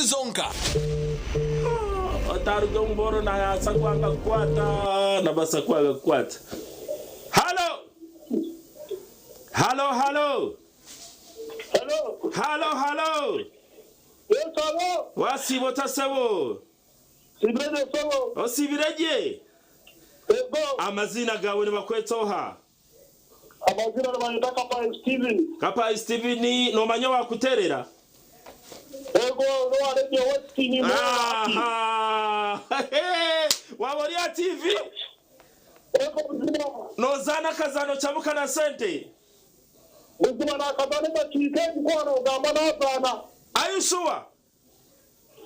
ibiri zonka. Otaruga omu booro nabaasa kwanga kukwata, nabaasa kwanga kukwata. Halo! Halo, halo! Halo. Halo, halo! Yes, halo. Wasiiba ota sebo? Siibire gye sebo. Osiibire gye? Ego. Amaziina gaawe nibakweta oha? Amaziina nibanyeta Kapayi Steven. Kapayi Steven, noomanya owaakuteerera? Ego, n'owa Radio West nimureba hati. Aha! Waaba ori aha TV? Ego buzima. Noozaana akazaano Kyamuka na Sente? Buzima naakazaana edakiika egi ku waanoogamba naazaana. Are you sure?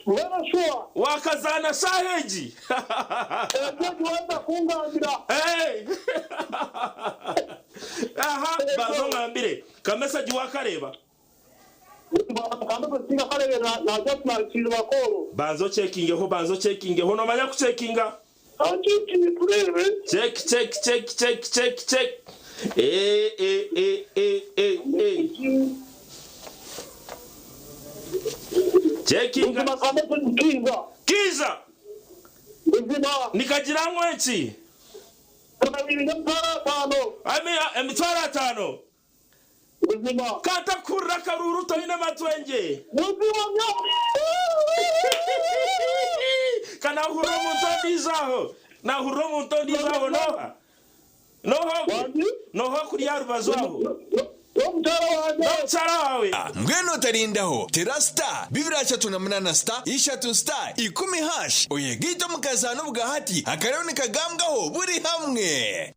Mbwenu shuwa. Waakazaana shaaha egi? Egyo egi waaheza kungambira. Hey! Aha, banza ongambire, ka message waakareeba? Buzima ka message tinkakareebire na just naakireeba koolo. Banza ocekingeho, banza ocekingeho, noomanya kucekinga? Kancekinge tureebe. Check, check, check, check, check, check. Eh, eh, eh, eh, eh, eh. Checkinga. Buzima ka message kiiza. Kiiza. Buzima. Nikagira ngu enki? Kabiri n'emitwaro ataano. Emitwaro ataano. Buzima. Kantakuhurira akaruuru toine matwengye. Buzima nyowe. Ka nahurira omuntu ondiijo aho. Nahurira omuntu ondiijo aho noha? Noha ogwe? Wangi? Noha okuri aha rubaju aho? N'omukyara wangye. N'omukyara waawe? Mbwenu otarindaho, tera star 238 star ishatu star ikumi hash oyegaite omu kazaano obwahati akariyo nikagambwaho buri hamwe.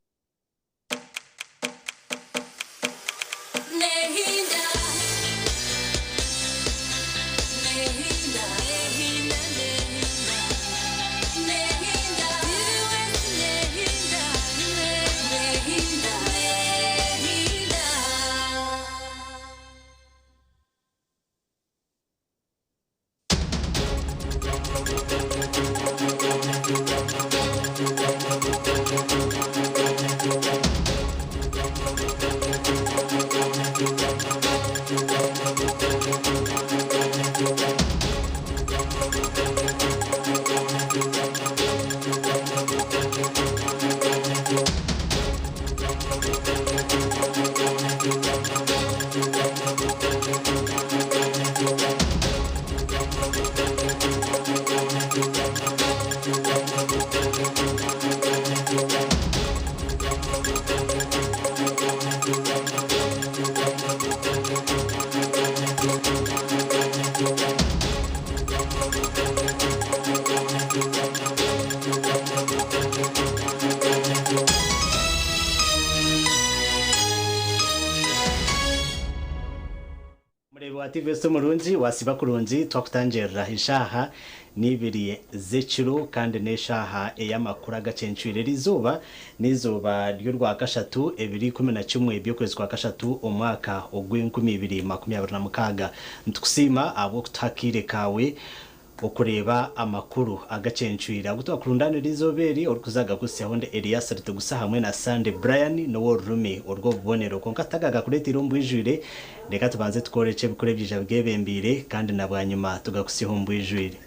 Mureebi wa TVS omurungi wasiiba kurungi twakutangirira eshaaha n'ibiri z'ekiro kandi n'eshaaha ey'amakuru agacencwire eriizooba n'eizooba ry'orwakashatu ebiri 11 by'okwezi kwa kashatu omwaka ogw'enkumi ibiri makumi abiri na mukaaga nitukusiima ahabw'okutuha akaire kaawe Okureeba amakuru agacencwire agu twakurundaanira eizooba eri, orikuza agakutsyaho ndi Elias Rutigusa hamwe na Sunday Brian n'ow'orurimi orw'obubonero. Kwonka tutakaagakureeteire omu bwijwire, reka tubanze tukworekye ebikuru ebiija byebembeire kandi na bwanyima tugakutsyeho omu bwijwire.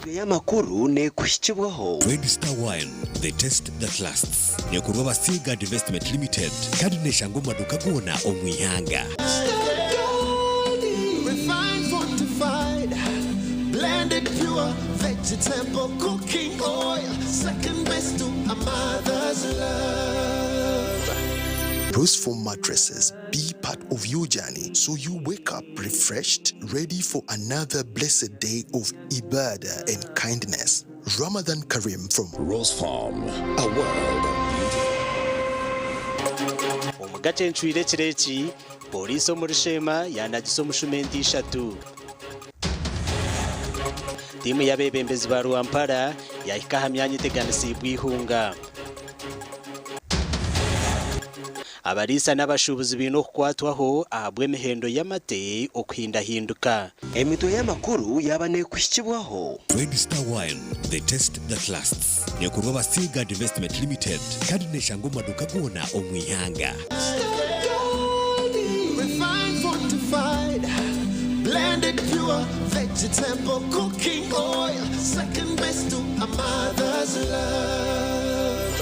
Emitwe y'amakuru neekuhikibwaho. Red Star Wine, the taste that lasts. Neekorwa aba Seaguard Investment Limited kandi neeshangwa omu maduuka goona omu ihanga. Refined, fortified, blended pure vegetable cooking oil, second best to a mother's love. Rose Foam mattresses be part of your journey so you wake up refreshed, ready for another blessed day of ibadah and kindness. Ramadan Kareem from Rose Farm, a world of beauty. Omu gacencwire ekiro eki, Pooriisi omuri Sheema yaanagisa omushuma ente ishatu. Tiimu y'abeebembezi ba Rwampara yaahika aha myanya eteganisiibwe eihunga. Abariisa n'abashuubuzi baine okukwatwaho ahabw'emihendo y'amate okuhindahinduka. Emitwe y'amakuru yaaba neekuhikibwaho. Red Star Wine, the taste that lasts. Neekorwa aba Seaguard Investment Limited kandi neeshangwa omu maduuka goona omu ihanga. Refined, fortified, blended pure vegetable. vegetable cooking oil, second best to a mother's love.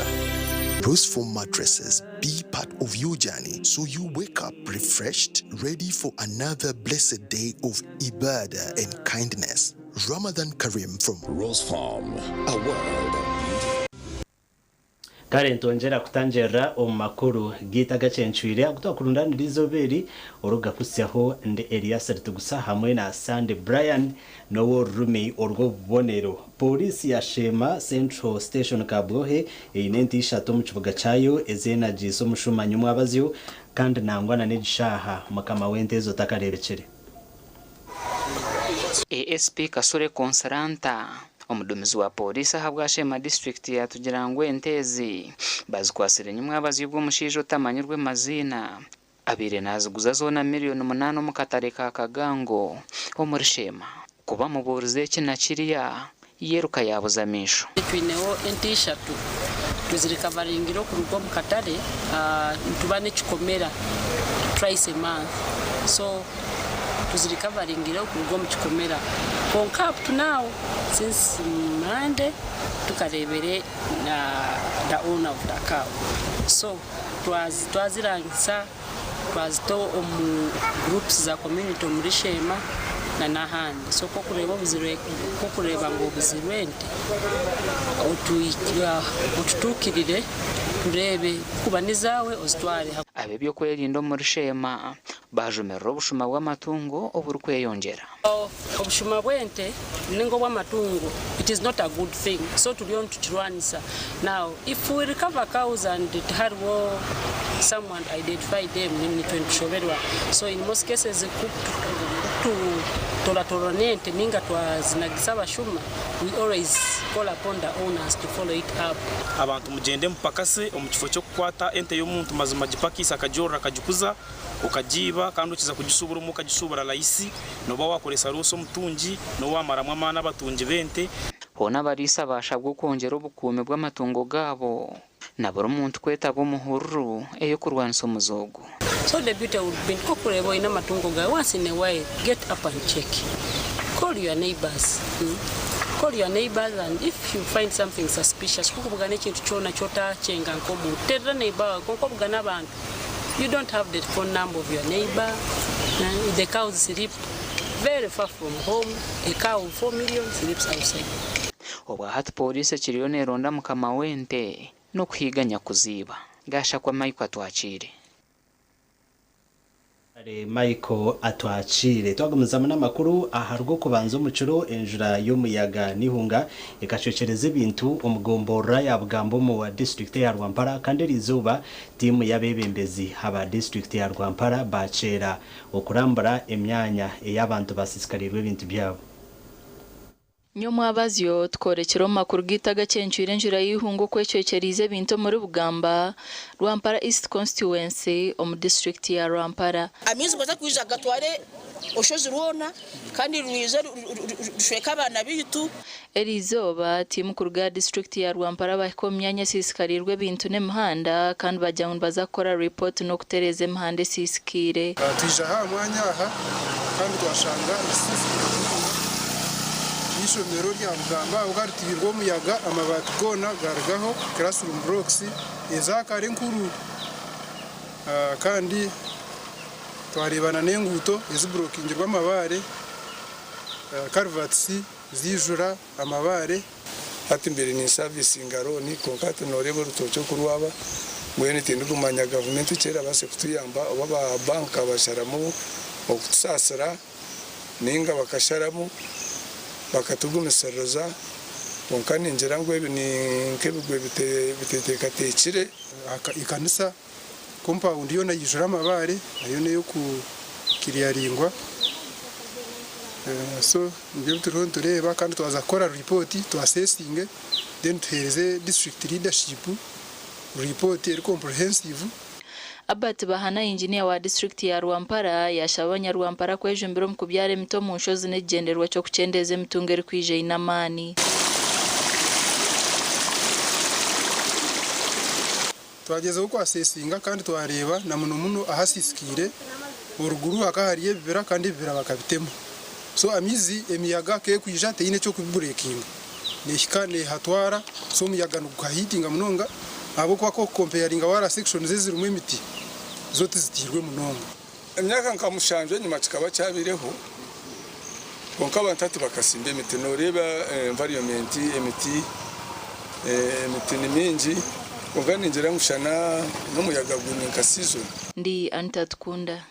Rose Foam mattresses, be part of your journey so you wake up refreshed, ready for another blessed day of ibadah and kindness. Ramadan Kareem from Rose Farm, a world of beauty. Kare nitwongyera kutangirira omu makuru gaitu agacencwire agu twakurundaanira eizooba eri orikugakuhitsyaho ndi Elias Ritugusa hamwe na Sande Brian n'ow'orurimi orw'obubonero. Pooriisi ya Sheema Central Station Kabwohe eine ente ishatu omu kibuga kyayo ezeenagiise omushuma nyomwabazyo kandi nangwa na n'egi shaaha mukama w'ente ezo takareebekire. ASP Kasule Consolanta, omuduumizi wa Pooriisi ahabwa Sheema disiturikiti yatugira ngu ente ezi bazikwatsire nyimwabazyo bw'omushaija otamanyirwe maziina abaire naziguza zoona miriyoni munaana omu katare ka Kagango omuri Sheema. Ku bamubuurize eki na kiriya, yeruka yaabuza amaisho. Twineho ente ishatu tuzirikavaringire okuruga omu katare, nituba n'ekikomera twice a month so tuzirikavaringire okuruga omu kikomera kwonka up to now since Monday tukareebere the owner of the cow so twazirangisa twazita omu groups za community omuri Sheema na n'ahandi so ku orikureeba ngu obuzirwe ente otutuukirire tureebe ku kuba n'ezaawe ozitware. Ab'eby'okwerinda omuri Sheema baajumirira obushuma bw'amatungo oburikweyongyera. Obushuma bw'ente ninga obw'amatungo it is not a good thing so turiyo nitukirwanisa now if we recover cows and tihariho someone to identify them nitwe nitushoberwa so in most cases ku tutoratorana ente ninga twazinagisa abashuma we always call upon the owners to follow it up. Abantu mugyende mupakase omu kifo ky'okukwata ente y'omuntu mazima agipakise akagyorora akagikuza okagiiba kandi okiza kugishuubura omwe okagishuubura layisi nooba waakoresa roosi omutungi n'obu waamaramu amaani abatungi b'ente. Hoona abariisa baashabwa okwongyera obukuumi bw'amatungo gaabo na buri muntu kwetaba omu hururu ey'okurwanisa omuze ogu. So the beauty would be nti kokureeba oine amatungo gaawe once in a while get up and check call your neighbours call your neighbours and if you find something suspicious kokubugana ekintu kyona kyotakyenga nkomuntu terera neighbour waawe kwonka obugana abantu You don't have the phone number of your neighbor. The cows sleep very far from home. A cow of 4 million sleeps outside. Obwa hati pooriisi ekiriyo neeronda mukama w'ente n'okuhiiga nyakuziiba. Gashakwa Michael Atwakiire. Kare Michael Atwakiire. Twagumizamu n'amakuru, aha Rwokubanza omu kiro enjura y'omuyaga n'eihunga ekacwekyereza ebintu omu gomborora ya Bugamba omu disiturikiti eya Rwampara kandi eriizooba tiimu y'abeebembezi aba disiturikiti ya Rwampara baakyera okurambura emyanya ei abantu baasiisikariirwe ebintu byabo. Nyomwabazyo, tukoorekyera omu makuru gaitu agakyencwire enjura y'eihunga oku ecwekyereize ebintu omuri Bugamba, Rwampara East Constituency, omu disiturikiti ya Rwampara. Amaizi kubaasa kwija gatware orushozi rwona kandi rwije rushweke abaana baitu. Eriizooba, tiimu kuruga aha disiturikiti ya Rwampara bahika omu myanya esiisikariirwe ebintu n'emihanda kandi bagira ngu nibaza kukora ripooti n'okutereeza emihanda esiisikaire. Twija aha mwanya aha kandi twashanga ebisiisikaire munonga n'eishomero rya Bugamba ahabw'okuba ritiirwe omuyaga amabaati goona garugaho, classroom blocks ezakare enkuru kandi twareeba n'enguuto eziburokingirwe amabaare, culverts ziijura amabaare. Hati mbaire ninsavisinga looni kwonka hati nooreeba orutookye oku rwaba, mbwenu tindikumanya gavumenti eki erabaase kutuyamba oba aba banka basharamu okutusaasira nainga bakasharamu bakatugumisiririza kwonka ningira ngu ebi ni nk'ebigwe biteteekateekire. Ekanisa kompawundi yoona yaijura amabaare nayo n'ey'okukiriyaringwa so nibyo ebi turiho nitureeba kandi twaza kukora ripooti twasesinge then tuheereze disiturikiti leadership ripooti eri comprehensive. Albert Bahana Inginiya wa disiturikiti ya Rwampara yaashaba abanyarwampara kwejumbira omu kubyara emiti omu nshozi n'ekigyendererwa ky'okukyendeeza emitungo erikwija eine amaani. Twagyezaho kwasesinga kandi twareeba na muno muno ahasiisikaire, oruguru hakaba hariyo ebibira kandi ebibira bakabitema. So amaizi emiyaga ku erikwija teine eky'okubibureekinga neehika neehatwara so omuyaga niguhahiitinga munonga ahabw'okuba ku orikukompeyaringa wareeba sections ezirimu emiti zo tizitiirwe munonga. Emyaka nka mushanju enyima kikaba kyabaireho kwonka abantu hati bakasimba emiti noreeba environment emiti emiti ni mingi kwonka ningira ngu shana n'omuyaga gwine nka season. Ndi Anita Tukunda.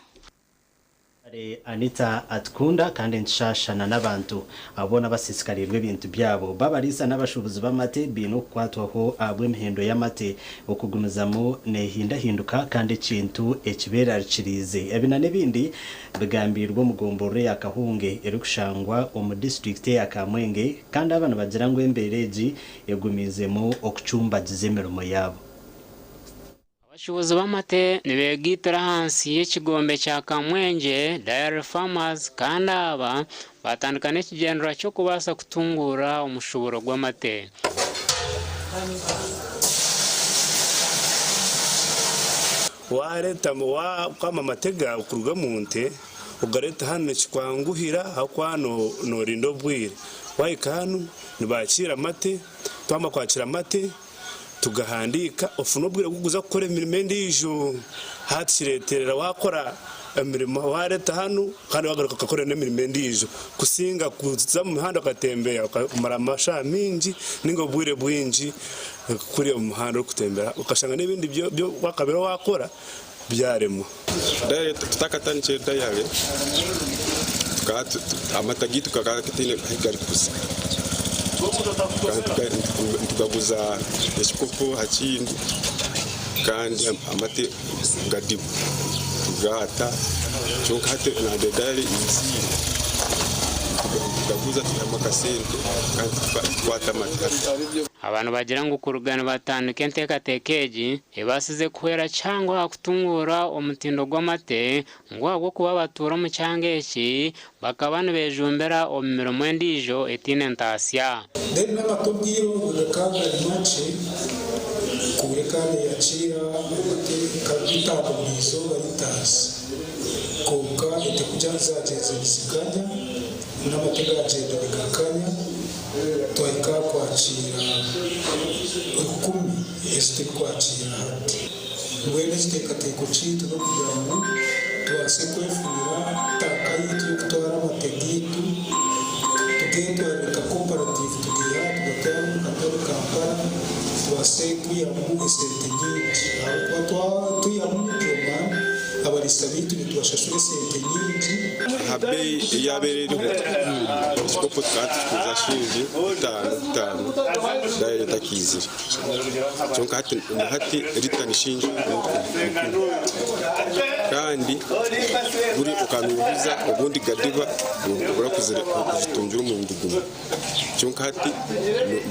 Kare Anita Atukunda kandi nikishashana n'abantu abo boona abasiisikariirwe ebintu byabo. B'abariisa n'abashuubuzi b'amate baine okukwatwaho ahabw'emihendo y'amate okugumizamu neehindahinduka kandi ekintu ekibeerarikiriize. Ebi na n'ebindi bigambiirwe omu gomborora eya Kahunge erikushangwa omu disiturikiti eya Kamwenge kandi aba nibagira ngu embeera egi egumiizemu okucumbagiza emirimo yaabo. Abashuubuzi b'amate nibegaitira ahansi y'ekigombe kya Kamwengye Dairy Farmers kandi aba batandika n'ekigyendererwa ky'okubaasa kutunguura omushuburo gw'amate. Wareeta wakama amate gaawe kuruga omu nte ogareeta hanu nikikwanguhira ahabw'okuba norinda obwire. Wahika hanu nibakiira amate, twamara kwakira amate, Tugahandiika ofune obwire bw'okuza kukora emirimo endiijo. Hati kireeterera waakora emirimo waareeta hanu kandi waagaruka okakora n'emirimo endiijo kusinga kuza omu muhanda okatembeya okamara amashaaha maingi nainga obwire bwingi kuri omu muhanda orikutembera okashanga n'ebindi ebi waakabaire waakora byaremwa. Dayare tutakatandikire dayare tukaba amata gaitu gakaba gataine ahu garikuza. Tukaba nitugaguza ekikopo aha kindi kandi amate gadiba tugaata kwonka hati dayare eizire nitugaguza twihamu akasente kandi tukwata amate hati. Aba nibagira ngu kuruga nibatandika enteekateeka egi, ebaasize kuhwera kihango aha kutunguura omutindo gw'amate ngu ahabw'okuba abatuura omu kyanga eki bakaba nibejumbira omu mirimo endiijo etaine ntaasya. Then n'amate obwire obwo gakaba gari makye kuba ekaba neyakiira amate nka bitaano buri izooba liters kwonka ente ku zagyenzire niziganya n'amate gagyenda nigakanya twahika aha kwakiira rukumi ezi turikwakiira hati. Mbwenu ekiteekateeko kyaitu n'okugira ngu tubaase kwefunira taaka yaitu y'okutwara amate gaitu, tugeetwarire nka cooperative tugaihe aha tugatware omu katare Kampala tubaase kwihamu esente nyingi ahabw'okuba twaba twihamu middleman abariisa baitu nitubashashura esente nyingi. Aha beeyi eyaabaire eriho, ekikopo tukaba tukiguza shilingi bitaano bitaano dayari etakaizire. Kyonka hati na hati lita ni shilingi rukumi. Kandi buri okaba nooguza obundi gadiba noobura kuzitungira omurundi gumwe. Kyonka hati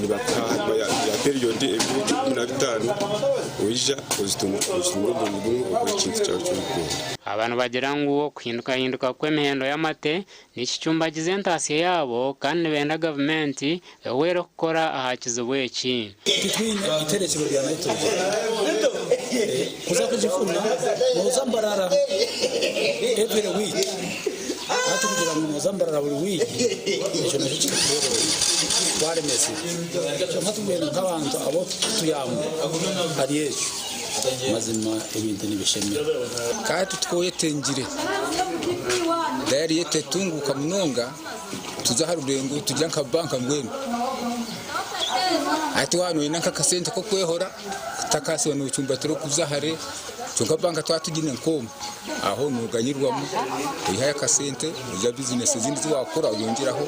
nibakuha ya period ebiro 15 oija ozitunga omurundi gumwe okora ekintu kyawe eki orikwenda. Aba nibagira ngu okuhindukahinduka kw'emihendo y'amate nikicumbagiza entaasya yaabo kandi nibenda gavumenti ehwere kukora aha kizibu eki. Titwine iterekyero rya nitrogen. Kuza kugifuna noza Mbarara every week. Hati kugira ngu noza Mbarara buri wiiki ekyo nakyo kikatureebera twaremesibwa. Kwonka tubwine nk'abantu abu tutuyamba ahari ekyo mazima ebintu nibishemera. Kandi titwetengire dayari yaitu etunguuka munonga tuze aha rurengo tugira nka banka mbwenu hati waaba noyenda nk'akasente k'okwehora otakasiba nocumbatira okuza hare kyonka banka twaba tugiine nk'omu aho noganyirwamu oihayo akasente ogira bizinesi ezindi ezi wakora oyongyeraho.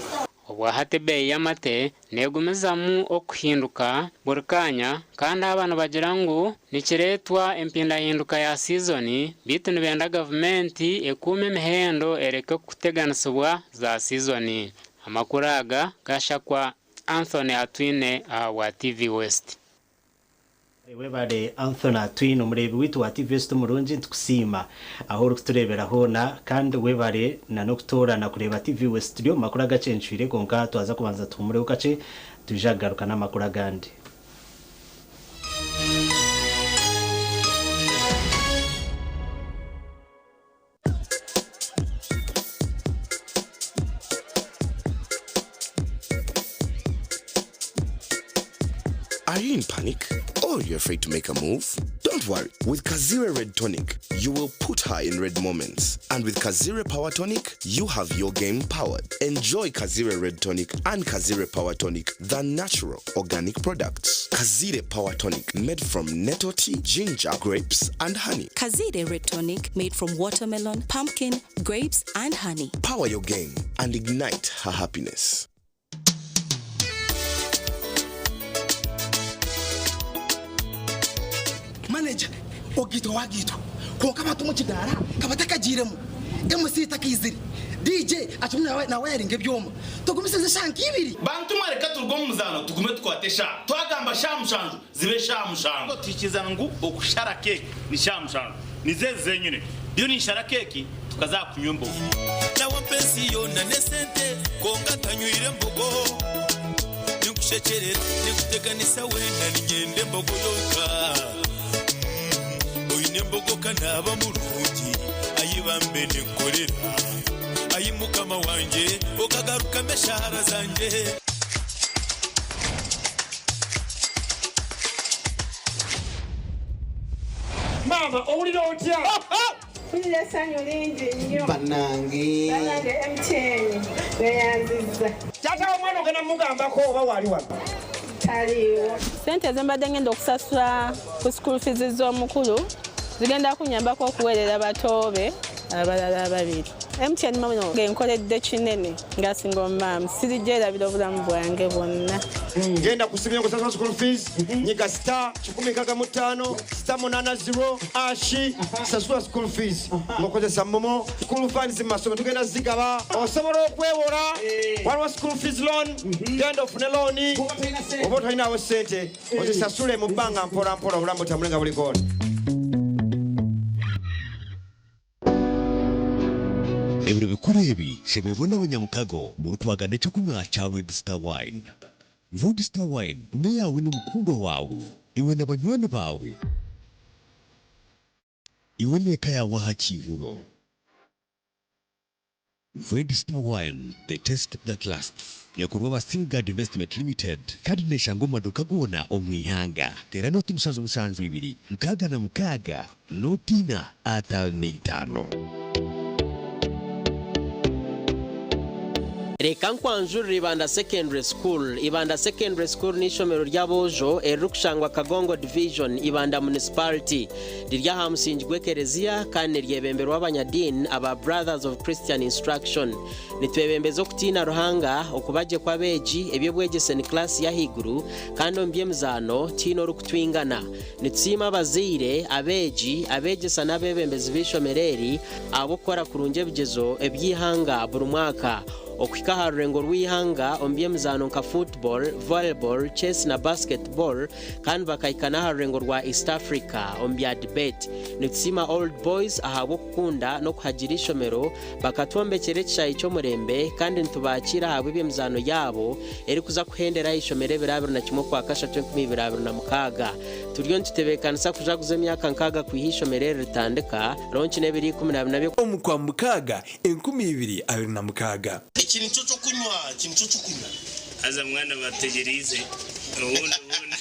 Obwahati ebeeyi y'amate neegumizamu okuhinduka buri kaanya kandi aba nibagira ngu nikireetwa empindahinduka ya siizoni beitu nibenda gavumenti ekuume emihendo ereke kuteganisibwa za siizoni. Amakuru aga gashakwa Anthony Atwine ahabwa TV West. Webare Anthony Atwine omureebi waitu wa TV West omurungi nitukusiima ahu orikutureebera hoona kandi webare na n'okutoorana kureeba TV West. Turi omu makuru agakyencwire kwonka twaza kubanza tuhumureho kakye twija kugaruka n'amakuru agandi. Are you in panic? Or you're afraid to make a move? Don't worry. With Kazire Red Tonic, you will put her in red moments. And with Kazire Power Tonic, you have your game powered. Enjoy Kazire Red Tonic and Kazire Power Tonic, the natural organic products. Kazire Power Tonic, made from nettle tea, ginger, grapes, and honey. Kazire Red Tonic made from watermelon, pumpkin, grapes, and honey. Power your game and ignite her happiness. Manager ogaitwa wagaitwa kwonka abantu omu kidaara ka batakagiiremu, MC takaizire, DJ akirimu nawayaringa ebyoma. Tugumisirize eshaaha nka ibiri. Bantu mwe reka turuge omu muzaano tugume tukwate eshaaha. Twagamba shaaha mushanju zibe shaaha mushanju. Twikiriza ngu okushara keeki ni shaaha mushanju. Nizo ezi zenyine. Ndiyo ninshara keeki tukaza aha kunywa embogo. Nawe mpa ensi yoona n'esente kwonka ntanywire mbogo. Ninkushekyerera, ninkuteganisa weena niinyenda embogo yonka. Oine embogo ka naaba murungi, ai bambe ninkukorera. Ai Mukama wangye, okagarukamu eshaara zangye. Maama owulira otya? Mpulira essanyu lingi nnyo. Bannange. Bannange MTN neyanzizza. Taata w'omwana ogenda mugambako oba waali wano? Taliiwo. Ssente ze mbadde ngenda okusasula ku school fees z'omukulu zigenda kunnyambako okuweerera bato be abalala ababiri. MTN Momo enkoledde kinene nga single mum, sirigyerabira obulamu bwange bwonna. Genda ku simu yo ng'osasula school fees, nyiga star 165 star 80 hash, sasula school fees ng'okozesa Momo. School funds mu masomero tugenda zigaba, osobola okwewola, waliwo school fees loan, genda ofune looni oba tolinaawo ssente ozisasule mu bbanga mpola mpola obulamu butambule nga buli goona. Ebiro bikuru ebi, shemererwa n'abanyamukago murikwagana eky'okunywa kya Red Star Wine. Red Star Wine n'eyaawe n'omukundwa waawe, iwe na banywani baawe, iwe n'eka yaawe aha kiihuro. Red Star Wine, the taste that lasts. Neekorwa aba Singard Investment Limited kandi neeshangwa omu maduuka goona omu ihanga. Teera nooti 772 66 nooti ina 55. Reka nkwanjurire Ibanda Secondary School. Ibanda Secondary School n'eishomero ry'aboojo eririkushangwa Kagongo Division, Ibanda Municipality. Riri aha musingi gw'ekereziya kandi niryebemberwa abanyadiini aba Brothers of Christian Instruction. Nitwebembeza okutiina Ruhanga, okuba gye kw'abeegi, eby'obwegyese ni kilaasi y'ahaiguru kandi omu by'emizaano tihaine orikutwingana. Nitusiima abazaire, abeegi, abeegyesa n'abeebembezi b'eishomero eri ahabw'okukora kurungi ebigyezo eby'eihanga buri mwaka. Okuhika aha rurengo rw'eihanga omu by'emizaano nka football, volleyball, chess na basketball kandi bakahika n'aha rurengo rwa East Africa omu bya debate. Nitusiima Old Boys ahabw'okukunda n'okuhagira eishomero bakatwombekyera ekishaayi ky'omurembe kandi nitubakiira ahabw'eby'emizaano yaabo erikuza kuhendera aha ishomero ebiro 21 Okwakashatu 2026. Turiyo nitutebeekanisa kujaguza emyaka nkaaga kwiha eishomero eri ritandika, ronki n'ebiro 14 by'Okwa. Omu Kwamukaaga 2026. Eki nikyo ky'okunywa, eki nikyo ky'okunywa. Haza mwana bategyereize obundi obundi.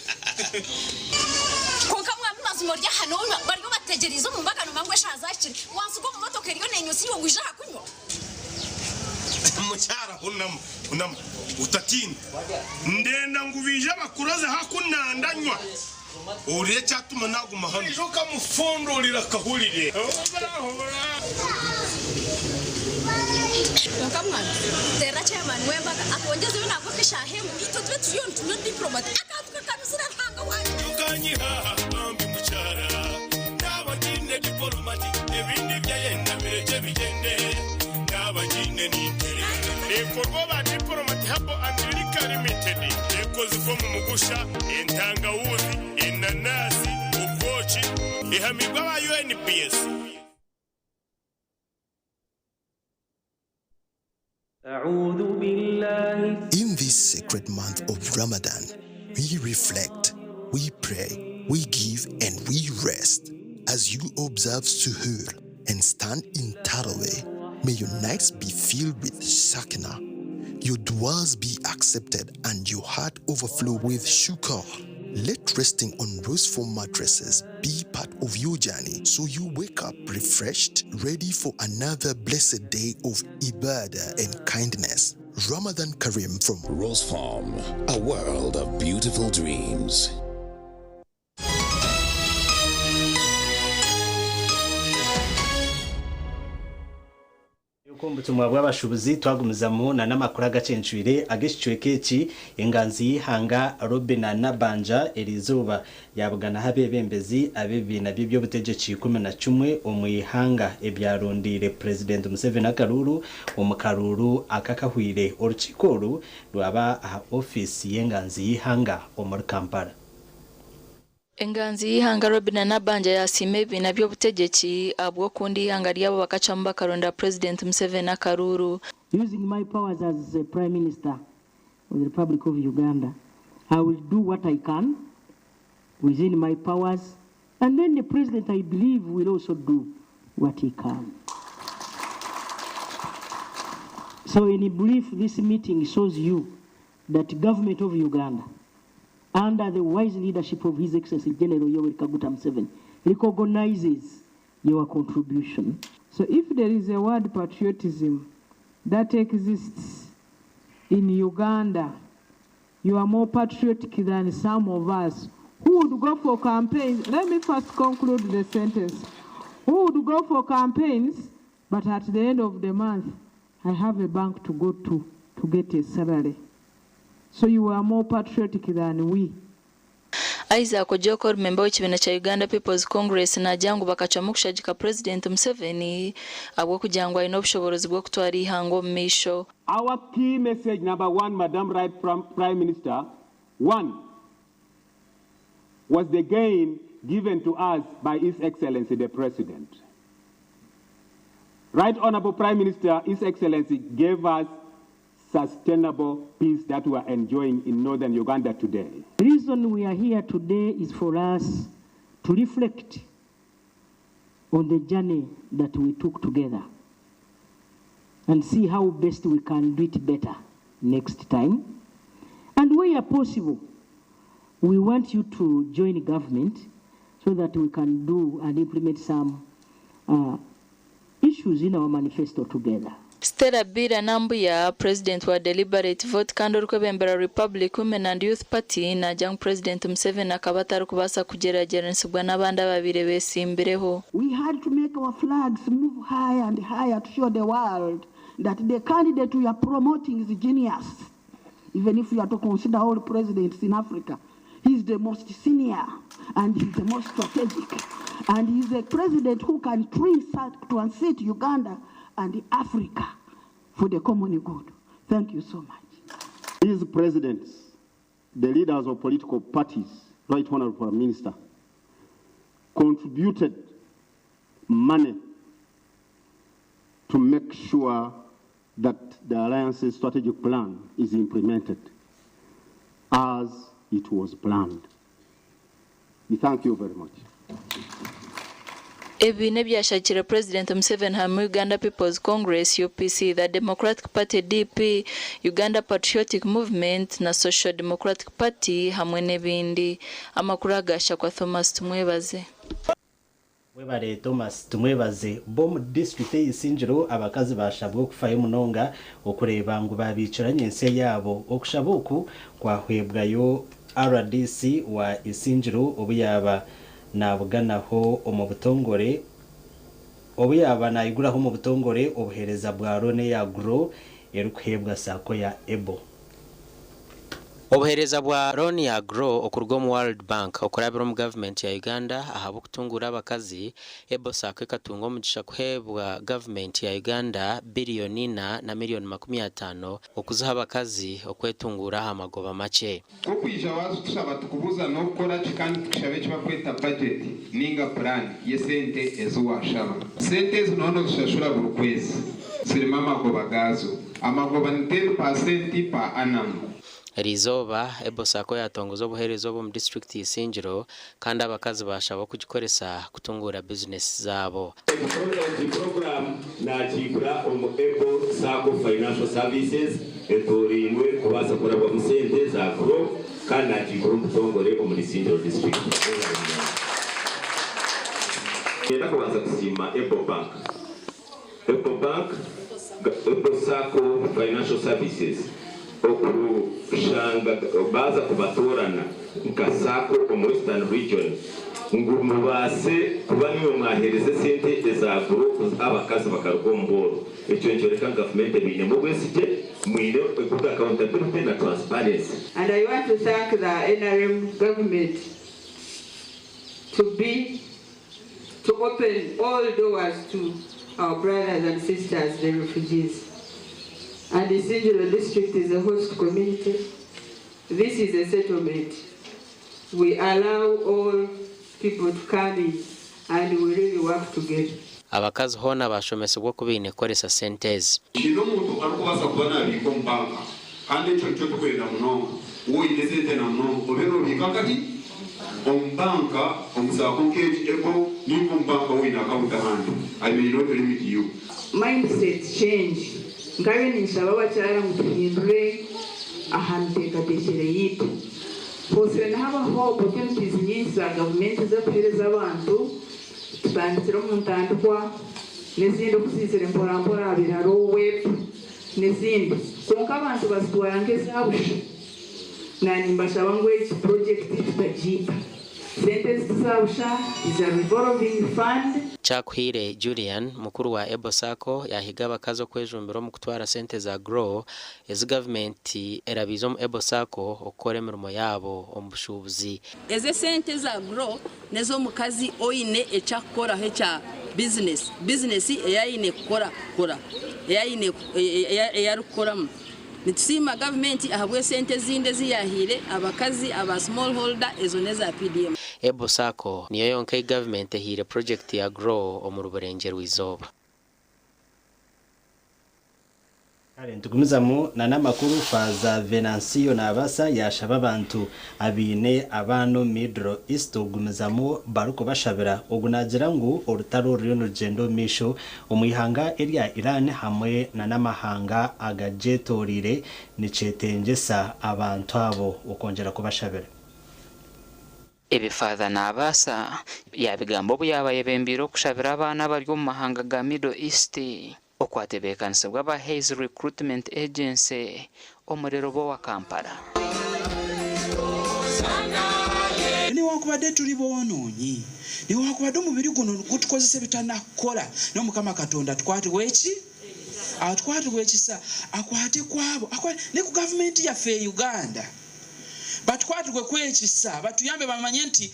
Kwonka mwami mazima ori aha nonywa bariyo bategyereize omu mbaga nomanya ngu eshaaha zahikire wansiga omu motoka eriyo nenywa iwe ngu ija aha kunywa. Mukyara hunama, hunama otatiina. Ndenda ngu baije bakuroze haku nandanywa ohurire ekyatuma naguma hanu. Oija okamufundurira akahurire. Kwonka mwami terera chairman w'embaga atwongyeze yo nangwa nk'eshaaha emwe itwe tube turiyo nitunywa diplomat akantu kakanuzire Ruhanga wangye. Tokanyiha bambi mukyara naaba ngiine dipolomati ebindi ebyayenda birekye bigyende naaba ngiine ninterera. Ekorwa aba Diplomat Herbal and Liquor Limited ekozirwe omu mugusha, entangawuzi, enanasi, obwoki, ehamiibwe aba UNBS. In this sacred month of Ramadan, we reflect, we pray, we give, and we rest. As you observe Suhoor and stand in Taraweh, may your nights be filled with Sakina, your duas be accepted, and your heart overflow with shukr. Let resting on Rose Foam mattresses be part of your journey so you wake up refreshed, ready for another blessed day of ibadah and kindness. Ramadan Kareem from Rose Farm, a world of beautiful dreams. Yuko omubutumwa bw'abashubuzi twagumizamu na n'amakuru agacencwire ag'ekicweka eki enganzi y'ihanga Robina Nabanja eriizooba yabuganaho abeebembezi ab'ebibiina by'eby'obutegyeki 11 omu ihanga ebyarondeire Purezidenti Museveni akaruuru omu karuuru akakahwire. Orukiiko oru rwaba aha ofiisi y'enganzi y'ihanga omuri Kampala. Enganzi y'ihanga Robina Nabanja yasiima ebibiina by'obutegyeki ahabw'okunda ihanga ryabo bakacwamu bakaronda Purezidenti Museveni akaruuru. Using my powers as the Prime Minister of the Republic of Uganda, I will do what I can within my powers, and then the President, I believe, will also do what he can. So in brief, this meeting shows you that the government of Uganda, under the wise leadership of His Excellency General Yoweri Kaguta Museveni, recognizes your contribution. So if there is a word patriotism that exists in Uganda, you are more patriotic than some of us who would go for campaigns. Let me first conclude the sentence. Who would go for campaigns, but at the end of the month, I have a bank to go to, to get a salary. So you are more patriotic than we. Isaac Ojok ori memba w'ekibiina kya Uganda People's Congress naagira ngu bakacwamu kushagika Purezidenti Museveni ahabw'okugira ngu aine obushoborozi bw'okutwara ihanga omu maisho. Our key message number one, Madam Right Prime Minister, one, was the gain given to us by His Excellency the President. Right Honorable Prime Minister, His Excellency gave us sustainable peace that we are enjoying in northern Uganda today. The reason we are here today is for us to reflect on the journey that we took together and see how best we can do it better next time. And where possible, we want you to join government so that we can do and implement some issues in our manifesto together. Stella Bira Nambuya, President wa Deliberate Vote kandi orikwebembera Republic Women and Youth Party, naagira ngu President Museveni akaba atarikubaasa kugyeragyeranisibwa n'abandi ababaire beesimbireho. We had to make our flags move higher and higher to show the world that the candidate we are promoting is genius. Even if you are to consider all presidents in Africa, he's the most senior and he's the most strategic. And he's a president who can transit Uganda and Africa for the common good. Thank you so much. These presidents, the leaders of political parties, Right Honorable Prime Minister, contributed money to make sure that the Alliance's strategic plan is implemented as it was planned. We thank you very much. Ebibiina ebyashakire President Museveni harimu Uganda People's Congress UPC, the Democratic Party DP, Uganda Patriotic Movement na Social Democratic Party hamwe n'ebindi. Amakuru agashakwa Thomas Tumwebaze. Webare Thomas Tumwebaze. Bo mu district y'Isingiro abakazi bashabwa okufayo munonga okureeba ngu babiikiranye ensi yaabo. Okushaba oku kwahwebwayo RDC wa Isingiro obu yaaba nabuganaho omu butongore obu yaaba nayiguraho omu butongore obuheereza bwa loan ya Grow erikuheebwa SACCO ya Ebo. Obuheereza bwa loan ya Grow okuruga omu World Bank okurabira omu gavumenti ya Uganda ahabw'okutungura abakazi, Ebo SACCO ekatunga omugisha kuheebwa gavumenti ya Uganda biliyoni 4 na miliyoni 50 okuziha abakazi okwetungura aha magoba makye. Okwija waza tushaba tukubuza n'okukora ki kandi tukushabe eki bakweta budget ninga plan y'esente ezi washaba. Sente ezi nono zishashura buri kwezi zirimu amagoba gaazo. Amagoba ni 10% per annum. Eriizooba Ebo SACCO yatongoza obuheereza obu omu disitulikiti Isingiro kandi abakazi bashaba kugikoresa kutungura bizinesi zaabo. Egi program nakigura omu Ebo SACCO Financial Services etooriinwe kubaasa kurabwamu sente za Grow. Kandi nagiikura omu butongore omuri Isingiro disiturikiti. Niinyenda kubanza kusiima Ebo Bank. Ebo Bank, Ebo Sacco Financial Services okushanga baaza kubatoorana nka Sacco omu Western Region ngu mubaase kuba nimwe mwaheereza esente eza group abakazi bakaruga omu bworo. Ekyo nikyoreka ngu gavumenti ebainemu obwesigye, mwine good accountability na transparency. And I want to thank the nrm government to be to open all doors to our brothers and sisters, the refugees. And the Isingiro district is a host community. This is a settlement. We allow all people to come in and we really work together. Abakazi hoona baashomesibwa oku baine kukoresa sente ezi. Haine omuntu arikubaasa kuba naabiika omu banka kandi ekyo nikyo turikwenda munonga. Waaba oine esente na munonga obe noobiika nkahi? Omu banka, omu saako nk'egi Ebo nainga omu banka waaba oine akawunti ahandi. I may not limit you. Mindset change, Nkabe ninshaba abakyara ngu tuhindure aha miteekateekyere yaitu. Hosire nihabaho opportunities nyingi za gavumenti ez'okuheereza abantu, tutandikire omu ntandikwa n'ezindi okuziizire mpora mpora aha biraro, WEP n'ezindi. Kwonka abantu bazitwara nk'eza busha. Naanye nimbashaba ngu egi purojekiti tutagiita. Sente ezi tiza busha, is a revolving fund. Kyakuhaire Julian, mukuru wa Ebo Sacco yaahiga abakazi okwejumbira omu kutwara sente za Grow ezi gavumenti erabiize omu Ebo Sacco okukora emirimo yaabo omu bushuubuzi. Ezi esente eza Grow n'ez'omukazi oine eki arikukoraho ekya bizinesi, bizinesi ei aine kukora kukora, ei aine ei arikukoramu. Nitusiima gavumenti ahabw'esente ezindi ezi yaahaire abakazi aba small holder ezo n'eza PDM. Ebo Sacco niyo yonka ei gavumenti ehaire purogyekiti ya Grow omuri Burengyerwa-izooba. Kare nitugumizamu na n'amakuru, Faaza Venansiyo Naabasa yaashaba abantu abaine abaana omu Middle East okugumizamu barikubashabira. Ogu naagira ngu orutaro ruriyo nirugyenda omu maisho omu ihanga erya Iran hamwe na n'amahanga agagyetoreire nikyetengyesa abantu abo okwongyera kubashabira. Ebi Father Nabaasa yaabigamba obu yaaba ayebembeire okushabira abaana abari omu mahanga ga Middle East okwatebeekanisibwa aba Hays Recruitment Agency omuri Lubowa, Kampala. Newankubadde turi boonoonyi, newankubadde omubiri guno gutukozesa ebitanakukora, n'Omukama Katonda atukwatirwe eki? Atukwatirwe ekisa, akwate kwabo, ne ku gavumenti yaffe e Uganda batukwatirwe ku ekisa, batuyambe bamanye nti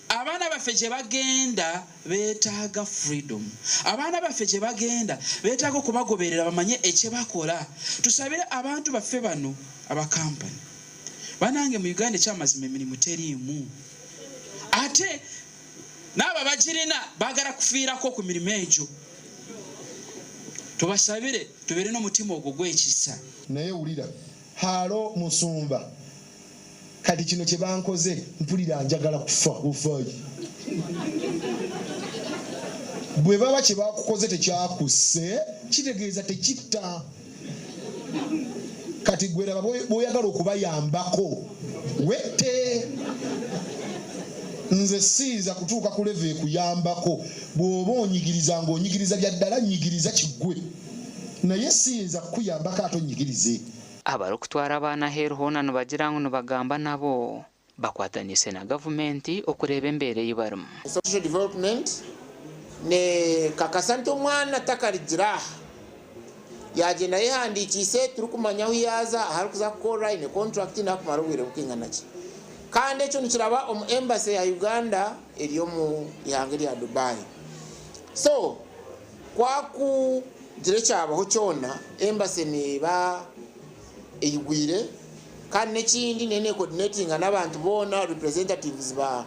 abaana baffe gye bagenda betaaga freedom, abaana baffe gye bagenda betaaga okubagoberera bamanye ekyebakora. Tusabire abantu baffe bano aba company. Banange mu Uganda ekyamazima emirimu teriimu ate naabo abagirina bagara kufiirako ku mirimo egyo. Tubasabire tubeere nomutima ogwo ogwekisa. Naye wulira haalo musumba kati kino kyebankoze mpulira njagala kufa bufayi bwebaba kyebakukoze tekyakusse kitegeeza tekitta kati gwe laba bwoyagala okubayambako wette nze siyinza kutuuka ku level ekuyambako bwoba onyigiriza nga onyigiriza byaddala nyigiriza kiggwe naye siyinza kukuyambako ate onyigirize. Abarikutwara abaana aheeru hoona nibagira ngu nibagamba nabo bakwataniise na gavumenti okureeba embeera ei barimu. Social Development nekakasa nti omwana takarigire aha yagyenda ayehandikiise turikumanya ahu yaaza ahu arikuza kukorera aine contract nakumara obwire bukwingana ki kandi ekyo nikiraba omu embassy ya Uganda eri omu ihanga erya Dubai so kwakugira ekyabaho kyona embassy neba eyigwire kandi n'ekindi neyo necoordinatinga n'abantu boona representatives ba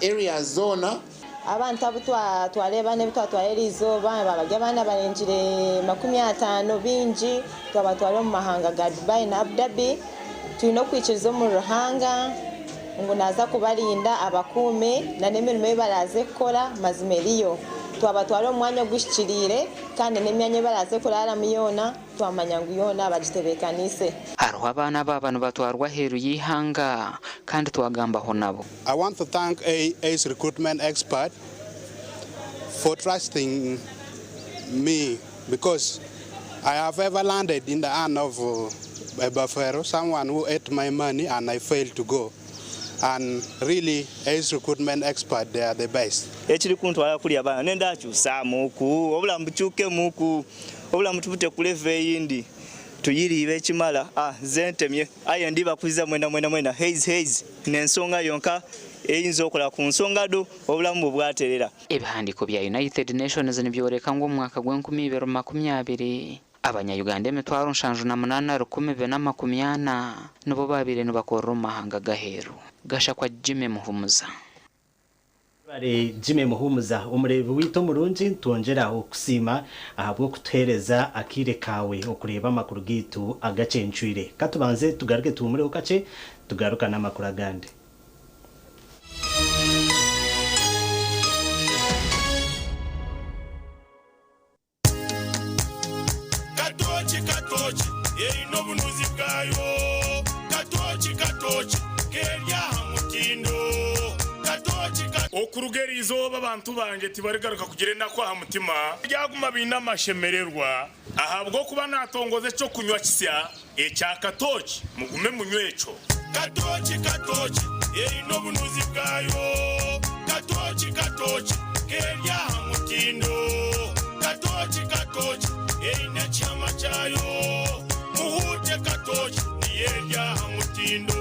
areas zoona. Abantu abu twareeba n'ebi twatwara eriizooba baaba bari abaana barengire 50 baingi twabatwara omu mahanga ga Dubai na Abu Dhabi. Twine okwikiriza omuri Ruhanga ngu naaza kubarinda abakuume n'emirimo ei baraaze kukora mazima eriyo. Twabatwara omu mwanya oguhikiriire kandi n'emyanya ei baraaze kuraaramu yoona twamanya ngu yoona bagitebeekaniise. Hariho abaana abaaba nibatwarwa aheeru y'eihanga kandi twagambaho nabo. I want to thank AA's recruitment expert for trusting me because I have ever landed in the hand of a Bafero, someone who ate my money and I failed to go. And really, Ace recruitment expert, they are the best. Ekirikuntwara kuriya abaana nenda kyusaamuku obulamu bukyukemuku obulamu tubute ku level eyindi tuyiriire ekimara ah nze ntemye aye ndibakwiza mwena mwena mwena Hays Hays n'ensonga yonka eyinza okola ku nsonga dho obulamu bwo bwaterera. Ebihandiiko bya United Nations nibyoreka ngu omu mwaka gw'enkumi ibiri makumi abiri, Abanya-Uganda 708,440 nibo baabaire nibakorera omu mahanga g'aheeru. Gashakwa Jimmy Muhumuza. Webare Jimmy Muhumuza. Omureebi waitu omurungi nitwongyera okusiima ahabw'okutuheereza akaire kaawe okureeba amakuru gaitu agakyencwire. Katubanze tugaruke tuhumureho kakye tugaruka n'amakuru agandi. Katooki katooki eine obunuzi bwayo. Katooki katooki keri aha mutindo. Katooki ka. Okuruga eri izooba abantu bangye tibarigaruka kugira enaku aha mutima. Baryaguma baine amashemererwa ahabw'okuba naatongoza eky'okunywa kisya ekya katooki. Mugume munywe ekyo. Katooki katooki eine obunuzi bwayo. Katooki katooki keri aha mutindo. Katooki katooki eine ekihama kyayo. Muhuute katooki niyo eri aha mutindo.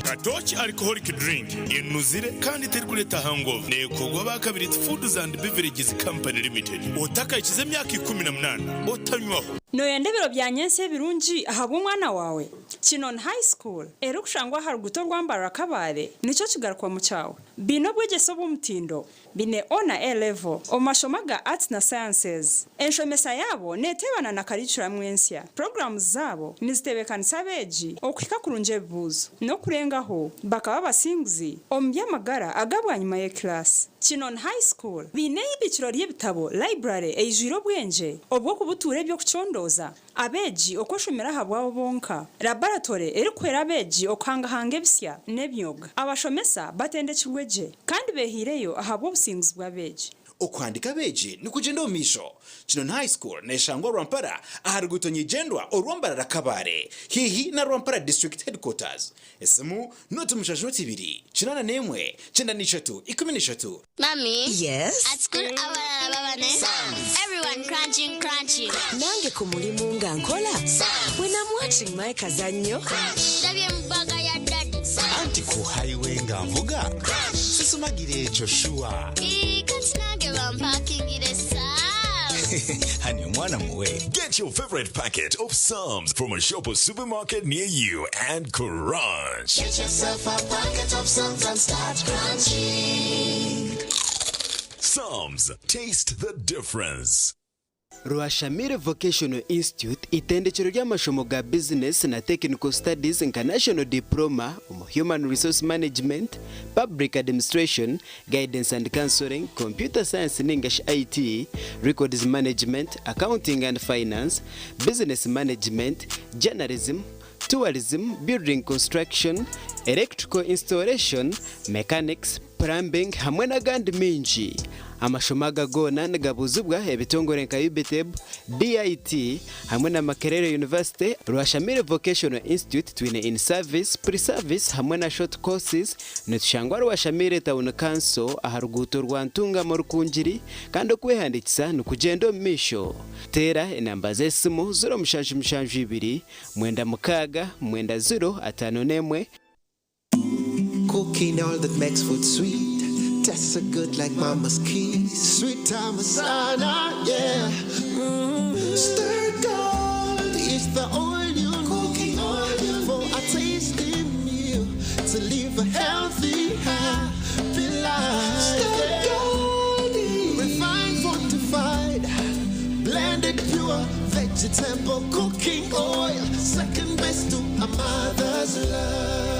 Katooki Alcoholic Drink enuzire kandi terikureeta hangover. Neekorwa aba Kabiriti Foods and Beverages Company Limited. Otakahikize emyaka 18 otanywaho. Nooyenda ebiro bya nyentsya ebirungi ahabw'omwana waawe? Kinoni High School erikushangwa aha ruguuto rwa Mbarara Kabale nikyo kigarukwamu kyawe. Baine obwegyese obw'omutindo, baine O na A level omu mashomo aga Arts na Sciences. Enshomesa yaabo neeteebana na karicuramu ensya. Puroguraamu zaabo nizitebeekanisa abeegi okuhika kurungi ebibuuzo n'okurengaho bakaba abasinguzi omu by'amagara aga bwanyima y'ekilaasi. Kinoni High School baine eibiikiro ry'ebitabo, library, eijwire obwengye obw'okubutuura eby'okucondooza abeegi okweshomera ahabwabo bonka, laboratory erikuhwera abeegi okuhangahanga ebisya n'emyoga. Abashomesa batendekirwe gye kandi beehaireyo ahabw'obusinguzi bw'abeegi. Okuhandiika abeegi nikugyenda omu maisho. Kinoni High School neshangwa Rwampara aha ruguuto nyigyendwa orwa Mbarara Kabale haihi na Rwampara District Headquarters. Esimu, nooti mushanju ibiri, 81, 93, 13. Mummy. Yes? At school abalala baba ne everyone crunching crunching. Nange ku mulimu nga nkola. When I'm watching my kazannyo. Ndabye mu bag ya daddy. Anti ku highway nga nvuga sisumagira ekyo sure. Ii, kati nange bampakingire Psalms. Hani omwana muwe. Get your favorite packet of Psalms from a shop or supermarket near you and crunch. Get yourself a packet of Psalms and start crunching. Psalms, taste the difference. Rwashamire Vocational Institute itendekero ry'amashomo ga Business na Technical Studies nka National Diploma omu Human Resource Management, Public Administration, Guidance and Counselling, Computer Science ningashi IT, Records Management, Accounting and Finance, Business Management, Journalism, Tourism, Building Construction, Electrical Installation, Mechanics, Plumbing hamwe n'agandi mingi. Amashomo aga goona nigabuuzibwa ebitongore nka UBTEB, DIT hamwe na Makerere University. Rwashamire Vocational Institute twine in service, pre-service hamwe na short courses. Nitushangwa Rwashamire Town Council aha ruguuto rwa Ntungamo Rukungiri kandi okwehandiikisa nikugyenda omu maisho. Teera enamba z'esimu 0772 96 90 51. Cooking all that makes food sweet. Tastes so good like mama's kiss. Sweet Amasana, yeah. Stir gold is the oil you Cooking oil for a tasty meal to live a healthy, happy life. Stir gold, refined, fortified, blended pure vegetable cooking oil. Second best to a mother's love.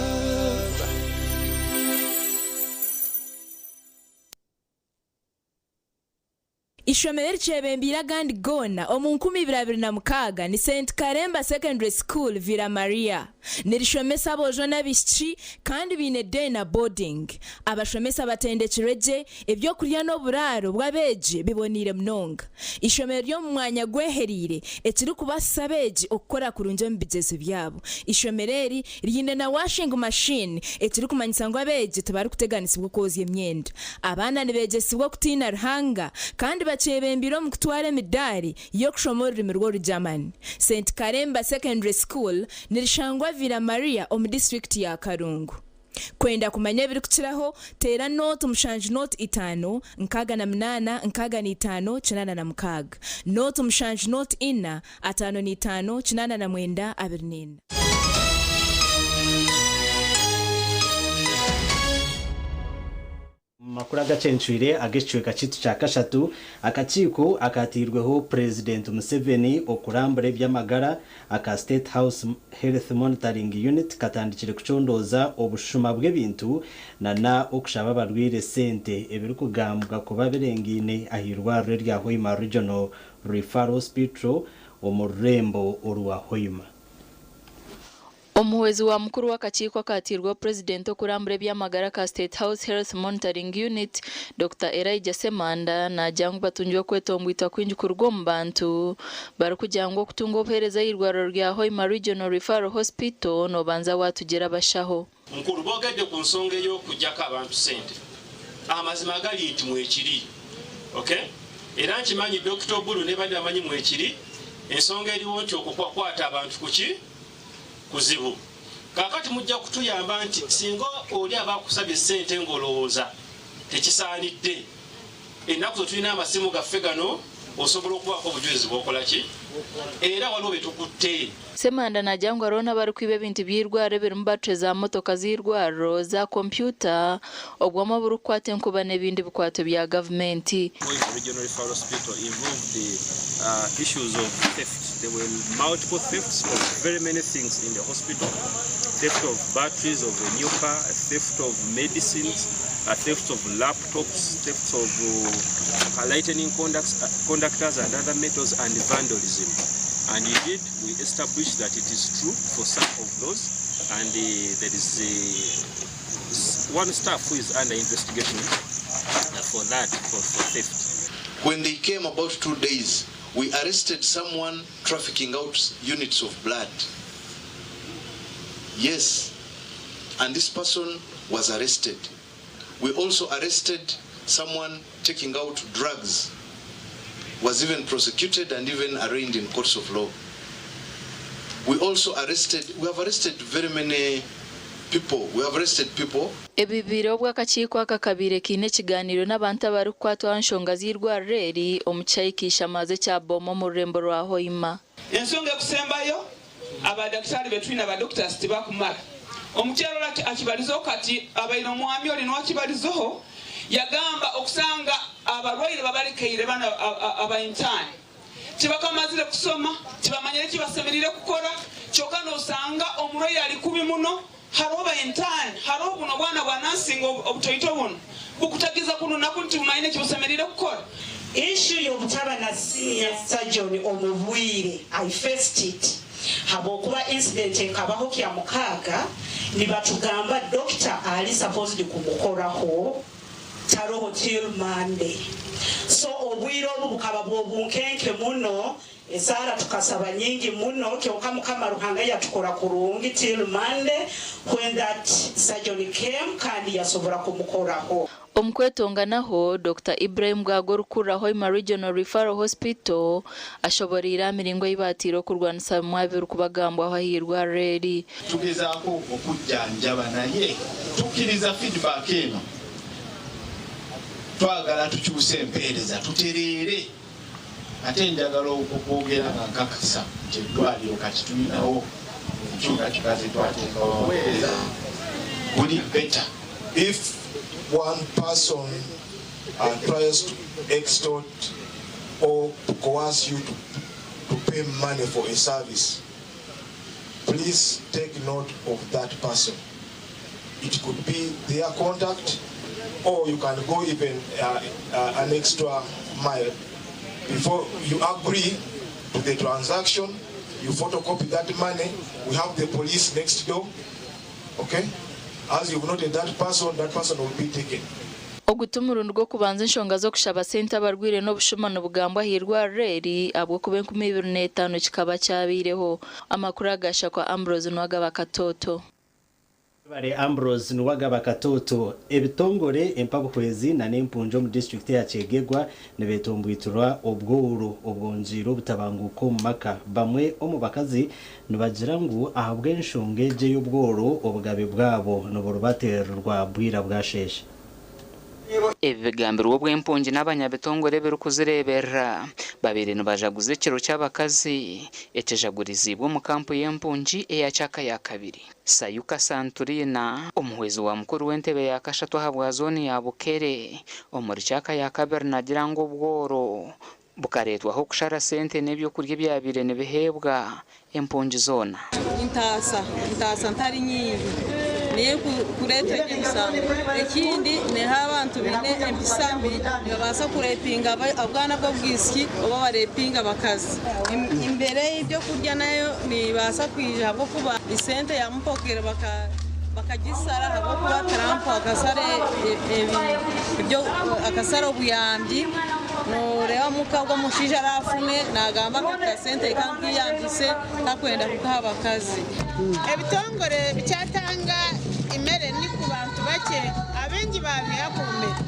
Ishomero erikyebembeire agandi goona omu 2026 ni St Karemba Secondary School Villa Maria. Nirishomesa aboojo n'abaishiki kandi baine day na boarding. Abashomesa batendekirwe gye, ebyokurya n'oburaaro bw'abeegi biboneire munonga. Ishomero ry'omu mwanya gwehereire ekirikubaasisa abeegi okukora kurungi omu bigyezo byabo. Ishomero eri riine na washing machine ekirikumanyisa ngu abeegi tibarikuteganisibwa okwozya emyenda. Abaana nibeegyesibwa okutiina Ruhanga kandi bakyebembeire omu kutwara emidaari y'okushoma orurimi rw'Orugyamani. St Karemba Secondary School nirishangwa Villa Maria omu disiturikiti ya Kalungu. Kwenda kumanya ebirikukiraho, teera 0 7 0 5 68 65 86, 0 7 0 4 55 89 24. Omu makuru agacencwire ag'ekicweka kyaitu kya kashatu, akakiiko akateirweho Purezidenti Museveni okurambura eby'amagara aka State House Health Monitoring Unit katandikire kucondooza obushuma bw'ebintu nana okushaba abarwaire sente ebirikugambwa kuba birengaine ah'eirwariro erya Hoima Regional Referral Hospital omu rurembo orwa Hoima. Omuhwezi wa mukuru w'akakiiko akateirweho Purezidenti okurambura eby'amagara aka State House Health Monitoring Unit, Dokita Elijah Ssemanda naagira ngu batungire okwetongwitwa kwingi kuruga omu bantu barikugira ngu okutunga obuheereza ah'eirwariro rya Hoima Regional Referral Hospital nobanza waatugira abashaho. Mukulu boogedde ku nsonga ey'okuggyako abantu ssente. Amazima gali nti mwekiri. Ok? Era nkimanyi Dokita Oburu ne banne bamanyi mwekiri. Ensonga eriwo nti okwo kukwata abantu kuki? Kuzibu. Kaakati mujja kutuyamba nti singa oli aba akusabye ssente ng'olowooza tekisaanidde, ennaku zino tulina amasimu gaffe gano osobola okubaako obujulizi bw'okola ki? Era waliwo be tukutte. Ssemanda naagira ngu hariho n'abarikwiba ebintu by'eirwariro ebirimu battery za motoka z'eirwariro, za kompyuta, obwoma oburikukwata enkuba n'ebindi bikwato bya gavumenti. Hoima Regional Referral Hospital involved issues of theft. There were multiple thefts of very many things in the hospital. Theft of batteries of a new car, theft of medicines, theft of laptops, theft of lightning conductors and other metals, and vandalism. And indeed, we established that it is true for some of those, and there is one staff who is under investigation for that, for theft. When they came about 2 days, we arrested someone trafficking out units of blood. Yes, and this person was arrested. We also arrested someone taking out drugs, was even prosecuted and even arraigned in courts of law. We also arrested, we have arrested very many people. We have arrested people. Ebi bibaire obu akakiiko aka kabaire kaine ekigaaniiro n'abantu abarikukwatwaho aha nshonga z'eirwariro eri omu kishaayi ky'eishamazi ekya Boma omu rurembo rwa Hoima. Ensonga ekusembayo, abadakitari betwine ba doctors tibakumara. Omukyara ori akibarizeho kati abaire omwami ori niwe akibarizeho yagamba okusanga abarwaire babarekaire banu aba intern tibakamazire kusoma tibamanyire ekibasemerire kukora kyoka nosanga omurwaire ari kubi muno hariho ba intern hariho buno obwana bwa nursing obutoito bunu bukutagiza kunu na kunu tibumanyire ekibusemerire kukora. Issue y'obutaba na senior surgeon omu bwire I faced it habwokuba incident ekabaho kyamukaaga nibatugamba doctor ali supposed kumukoraho taroho till Monday so obwire obu bukaba bwobunkenke muno esaara tukasaba nyingi muno kyonka mukama Ruhanga yatukora kurungi till Monday when that surgeon came kandi yasobora kumukoraho. Omu kwetonganaho, Dokita Ibrahim Bwaga orikukurira Hoima Regional Referral Hospital ashoboreire aha miringo ei bateire okurwanisa bimwe aha birikubagambwaho aha irwariro eri. Tugezaako okujjanjaba naye tukkiriza feedback eno, twagala tukyuse empeereza tutereere ate njagala okwogera nga nkakasa nti eddwaaliro kati tulinawo enkyukakyuka ze twateekawo obuweereza buli better. If one person tries to extort or to coerce you to pay money for a service, please take note of that person. It could be their contact, or you can go even an extra mile. Before you agree to the transaction, you photocopy that money. We have the police next door. Okay? As you've noted that person, that person will be taken. Ogu ti murundi gw'okubanza enshonga z'okushaba sente abarwaire n'obushuma nibugambwa ah'eirwariro eri ahabw'okuba 2005 kikaba kyabaireho. Amakuru aga Shakwa Ambrose Nuwagaba Katoto. Webare Ambrose Nuwagaba Katoto. Ebitongore empabuhwezi na n'empungi omu disiturikiti eya Kyegegwa nibetomboitirwa obworo obwongyeire obutabanguko omu maka. Bamwe omu bakazi nibagira ngu ahabw'enshonga egi ey'obworo obugabe bwabo niburubateererwa bwira bwasheesha. Ebi bigambirwe obu empungi n'abanyabitongore ebirikuzireeberera babaire nibajaguza ekiro ky'abakazi ekijaguriziibwe omu kampu y'empungi eya Kyaka ya kabiri. Sayuka Santulina, omuhwezi wa mukuru w'entebe ya kashatu ahabwa zooni ya Bukere omuri Kyaka ya kabiri nagira ngu obworo bukareetwaho okushara sente n'ebyokurya ebyabaire nibiheebwa empungi zoona. Ntaasa, ntaasa ntari nyingi niyo erikureetwa egyo emisango. Ekindi neha abantu baine empisa mbi nibabaasa kurepinga obwana bw'obwishiki oba barepinga abakazi. Embeera ey'ebyokurya nayo nebaasa kwija ahabw'okuba esente ya mupokere bakagisara ahabw'okuba Trump akasara obuyambi. Nooreeba muka ogu omushaija araafune naagamba ngu akasente ka nkiyambise takwenda kukaha abakazi. Ebitongore bikyatanga emere ni ku bantu bakye, abaingi babiiha ku mere.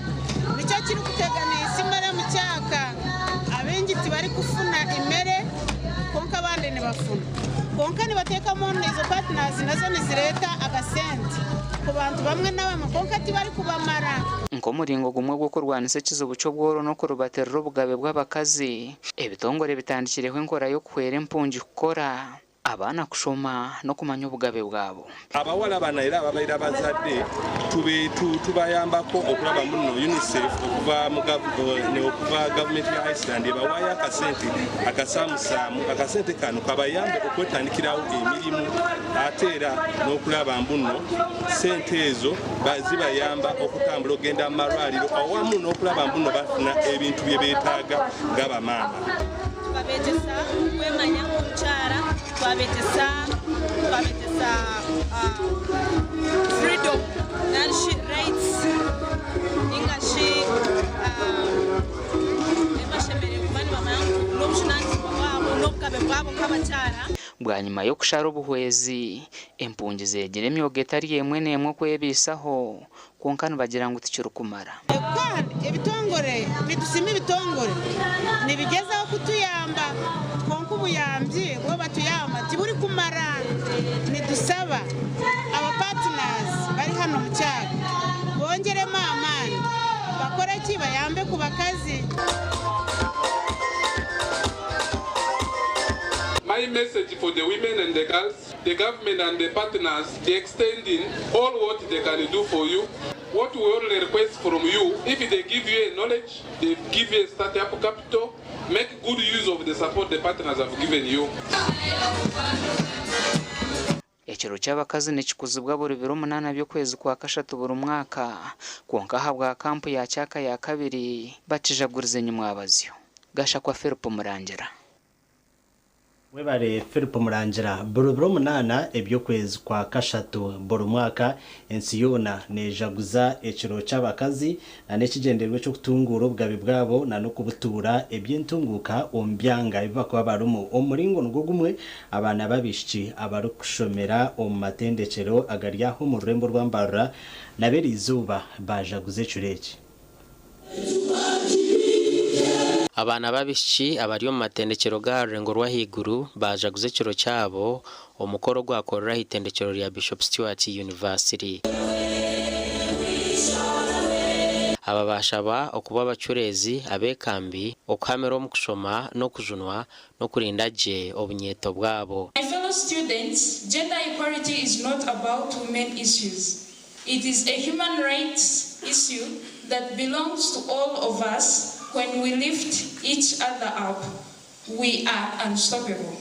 Nikyo kirikuteganisa emere omu kyaka, abaingi tibarikufuna emere kwonka abandi nibafuna. Kwonka nibateekamu ezo partners nazo nizireeta akasente ku bantu bamwe na bamwe kwonka tibarikubamara. Nk'omuringo gumwe gw'okurwanisa ekizibu ky'obworo n'okurubatirira obugabe bw'abakazi, ebitongore bitandikireho enkora y'okuhwera empungi kukora, abaana kushoma n'okumanya obugabe bwabo. Abawala bano era ababaire abazadde tubayambako okulaba muno UNICEF okuva mu okuva gavumenti ya Iceland ebawaayo akasente akasaamusaamu. Akasente kano kabayambe okwetandikirawo emirimu ate era n'okulaba mbuno sente ezo zibayamba okutambula okugenda mu malwaliro awamu n'okulaba mbuno bafuna ebintu bye beetaaga nga bamaama. Tukabegyesa kwemanya nk'omukyara, twabegyesa twabegyesa freedom narishi rights ningashi bashemereire kuba nibamanya ngu n'obujunanizibwa bwabo n'obugabe bwabo nk'abakyara. Bwanyima y'okushara obuhwezi, empungi zeegire emyoga etari emwe n'emwe okwebaisaho, kwonka nibagira ngu tikirikumara. Kandi ebitongore, nitusiima ebitongore nibigyezaho kutuyamba kwonka obuyambi obu batuyamba tiburikumara. Nitusaba aba partners bari hanu omu kyaro bongyeremu amaani bakore ki bayambe ku bakazi. My message for the women and the girls, the government and the partners, they extending all what they can do for you. What we only request from you, if they give you a knowledge, they give you a startup capital, make good use of the support the partners have given you. Ekiro ky'abakazi nikikuzibwa buri biro munaana by'okwezi kwa kashatu buri mwaka, kwonka ahabwa kampu ya Kyaka ya kabiri bakijagurize nyimwabazyo. Gashakwa Philip Murangira. Webare Philip Murangira. Buri biro munaana eby'okwezi kwa kashatu buri mwaka, ensi yoona neejaguza ekiro ky'abakazi n'ekigyendererwa eky'okutunguura obugabe bwabo n'okubutuura eby'entunguuka omu byanga ebi barikuba barimu. Omu muringo nigwo gumwe, abaana b'abaishiki abarikushomera omu matendekyero agari aha omu rurembo rwa Mbarara nabo eriizooba baajaguza ekiro eki. Abaana b'abaishiki abari omu matendekyero g'aha rurengo rw'ahaiguru baajaguza ekiro kyabo, omukoro ogwakorerwa aha itendekyero rya Bishop Stuart University. Aba baashaba okuba abacureezi, abeekambi, okuhamira omu kushoma n'okujunwa n'okurinda gye obunyeeto bwabo. My fellow students, gender equality is not about women issues. It is a human rights issue that belongs to all of us. When we lift each other up, we are unstoppable.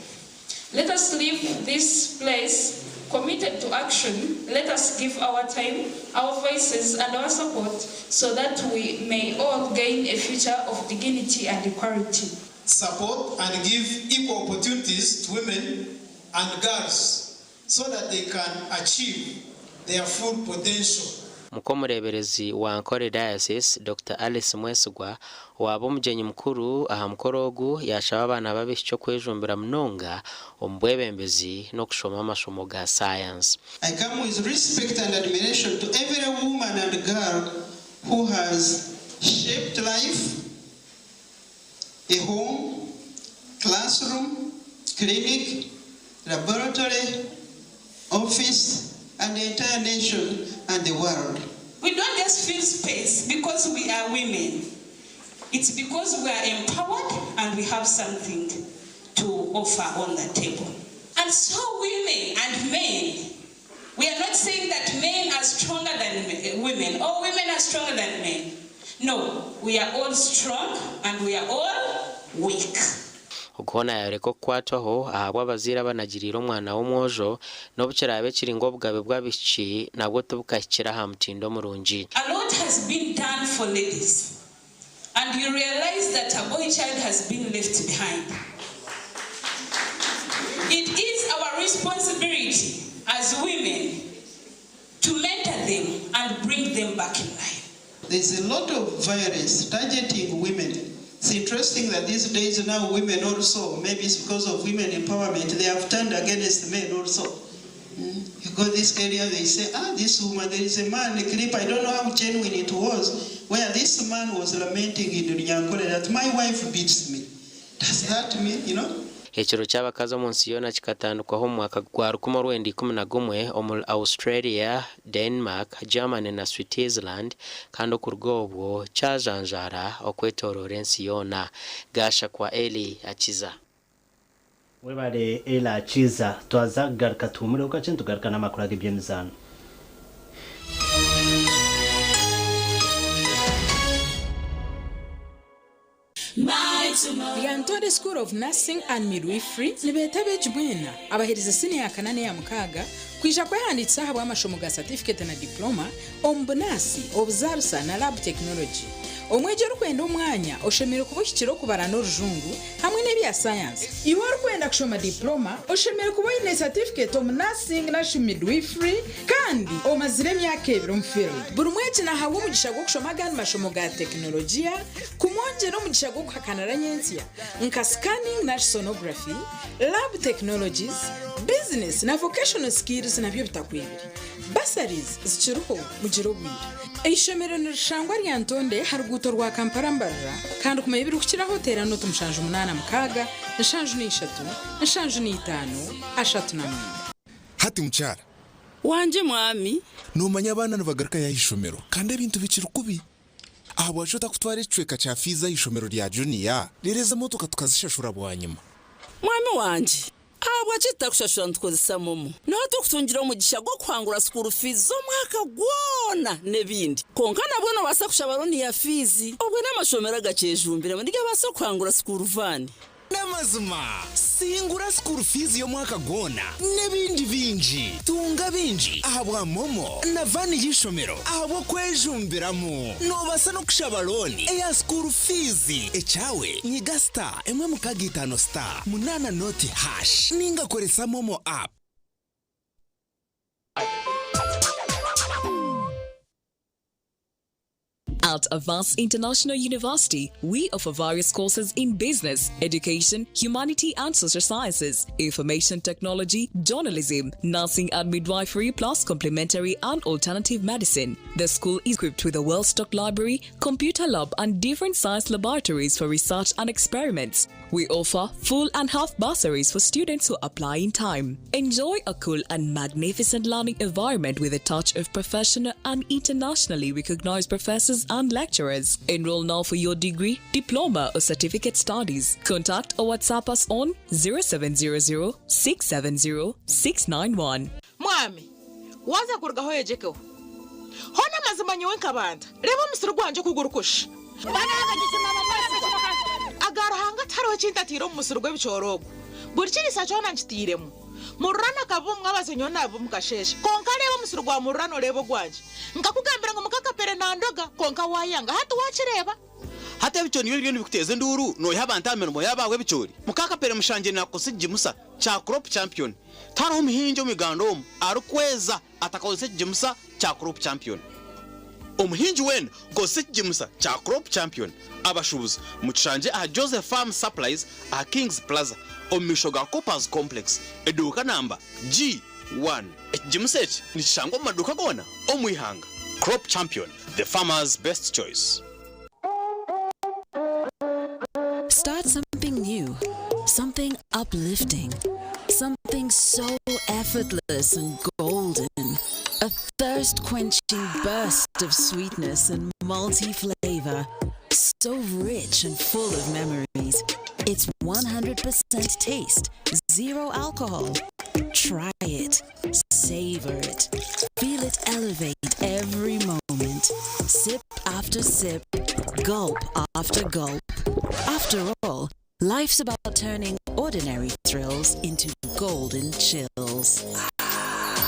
Let us leave this place committed to action. Let us give our time, our voices, and our support so that we may all gain a future of dignity and equality. support and give equal opportunities to women and girls so that they can achieve their full potential. Muk'omureeberezi wa Ankole Diocese, Dokita Alice Mwesigwa, owaaba omugyenyi mukuru aha mukoro ogu yaashaba abaana b'abaishiki okwejumbira munonga omu bwebembezi n'okushoma amashomo ga sayansi. I come with respect and admiration to every woman and girl who has shaped life, a home, classroom, clinic, laboratory, office, and the entire nation and the world. We don't just feel space because we are women. It's because we are empowered and we have something to offer on the table. And so women and men, we are not saying that men are stronger than women or women are stronger than men. No, we are all strong and we are all weak. Ogu hoona yaayoreka okukwatwaho ahabw'abazaire abanagiriire omwana w'omwojo n'obu kiraabe kiri ngu obugabe bw'abaishiki nabwo tibukahikire aha mutindo murungi. A lot has been done for ladies and you realize that a boy child has been left behind. It is our responsibility as women to mentor them and bring them back in line. There's a lot of violence targeting women. It's interesting that these days now women also, maybe it's because of women empowerment, they have turned against men also. You go this area, they say, this woman, there is a man, a clip, I don't know how genuine it was, where this man was lamenting in Runyankole that my wife beats me. Does that mean, you know? Ekiro ky'abakazi omu nsi yoona kikatandikwaho omu mwaka gwa 1911 omuri Australia, Denmark, Germany na Switzerland kandi okuruga obwo kyajanjaara okwetooroora ensi yoona. Gashakwa Elly Akiza. Webale Elly Akiza. Twaza kugaruka tuhumureho kakye nitugaruka n'amakuru ag'eby'emizaano. Lyantonde School of Nursing and Midwifery nibeeta abeegi mwena abaherize siniya ya kana n'eya mukaaga kwija kwehandiikisa ahabw'amashomo ga satifiketi na diploma omu bunaasi, obuzaarisa na lab technology. Omwegi orikwenda omwanya oshemereire kuba ohikire okubara n'orujungu hamwe n'ebya sayansi. Iwe orikwenda kushoma diploma oshemereire kuba oine satifiketi omu nursing narishi midwifery kandi omazire emyaka ebiri omu field. Buri mwegi nahabwa omugisha gw'okushoma agandi mashomo ga tekinologiya kumwongyera omugisha gw'okuhakanira nyentsya nka scanning narishi sonography, lab technologies, business na vocational skills nabyo bitakwibire. Bursaries zikiriho mugire obwire. Eishomero nirishangwa Lyantonde aha ruguuto rwa Kampala Mbarara kandi kumanya ebirikukiraho teera nooti 786 73 39. Hati mukyara. Wangye mwami. Noomanya abaana nibagarukayo aha ishomero kandi ebintu bikiri kubi. Ahabwaki otakutwara ekicweka kya fiizi aha ishomero rya juniya reero ezi emotoka tukazishashura bwanyima? Mwami wangye, ahabwaki tutakushashura nitukozesa momo? Niho turikutungira omugisha gw'okuhangura school fees z'omwaka gwona n'ebindi. Kwonka nabwo noobaasa kushaba looni ya fiizi. Obwe n'amashomero agakyejumbiremu nigabaasa kuhangura school van. N'amazima, singura school fees y'omwaka gwona n'ebindi bingi. Tunga bingi ahabwa momo na van y'eishomero ahabw'okwejumbiramu. Noobaasa n'okushaba looni eya school fees. Ekyawe nyiga star emwe mukaaga itaano star munaana nooti hash ninga koresa momo app. At Avance International University, we offer various courses in business, education, humanity and social sciences, information technology, journalism, nursing and midwifery, plus complementary and alternative medicine. The school is equipped with a well-stocked library, computer lab and different science laboratories for research and experiments. We offer full and half bursaries for students who apply in time. Enjoy a cool and magnificent learning environment with a touch of professional and internationally recognized professors and lecturers. Enroll now for your degree, diploma, or certificate studies. Contact or WhatsApp us on 0700 670 691. Mwami, waaza kurugaho oyegyekeho. Hoona amazima nyowe nkabanta, reeba omusiri gwangye oku gurikusha. Aga Ruhanga tihariho eki ntataire omu musiri gw'ebicoori ogu. Buri kiriisa kyona nkitairemu. Mururano akaba omu mwabazyo nyowe naaba omu kasheeshe. Kwonka reeba omusiri gwa Mururano oreebe ogwangye. Nkakugambira ngu muka Kapere nandoga, kwonka waayanga. Hati waakireeba? Hati ebicoori nibyo biriyo nibikuteeza enduuru noiha abantu aha mirimo yaabo ahabw'ebicoori? Muka Kapere Mushangye naakukozesa ekigimusa kya Crop Champion. Tihariho muhingi omu Uganda omu arikweza atakakozesa ekigimusa kya Crop Champion. Omuhingi weena kozesa ekigimusa kya Crop Champion. Abashuubuzi mukishangye aha Jose Farm Supplies aha Kings Plaza omu maisho ga Coopers Complex, eduuka namba G1. Ekigimusa eki nikishangwa omu maduuka goona omu ihanga. Crop Champion, the farmer's best choice. Start something new, something uplifting, something so effortless and golden. A thirst quenching burst of sweetness and multi flavor. So rich and full of memories. It's 100% taste, zero alcohol. Try it, savor it, feel it elevate every moment. Sip after sip, gulp after gulp. After all, life's about turning ordinary thrills into golden chills.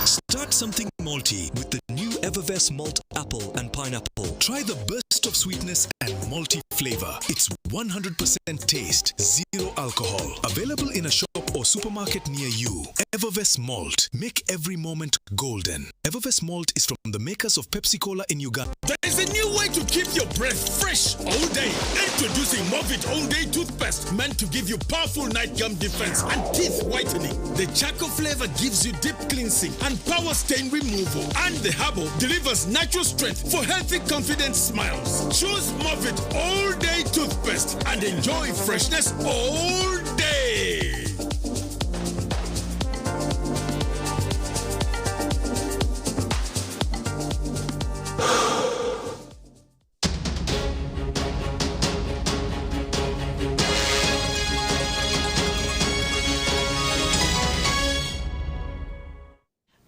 Start something malty with the new Evervess Malt Apple and Pineapple. Try the burst of sweetness and malty flavor. It's 100% taste, zero alcohol. Available in a shop or supermarket near you. Evervess Malt. Make every moment golden. Evervess Malt is from the makers of Pepsi Cola in Uganda. There is a new way to keep your breath fresh all day. Introducing Movit All Day Toothpaste, meant to give you powerful night gum defense and teeth whitening. The charcoal flavor gives you deep cleansing and power stain removal. And the herbal delivers natural strength for healthy, confident smiles. Choose Movit All Day Toothpaste and enjoy freshness all day.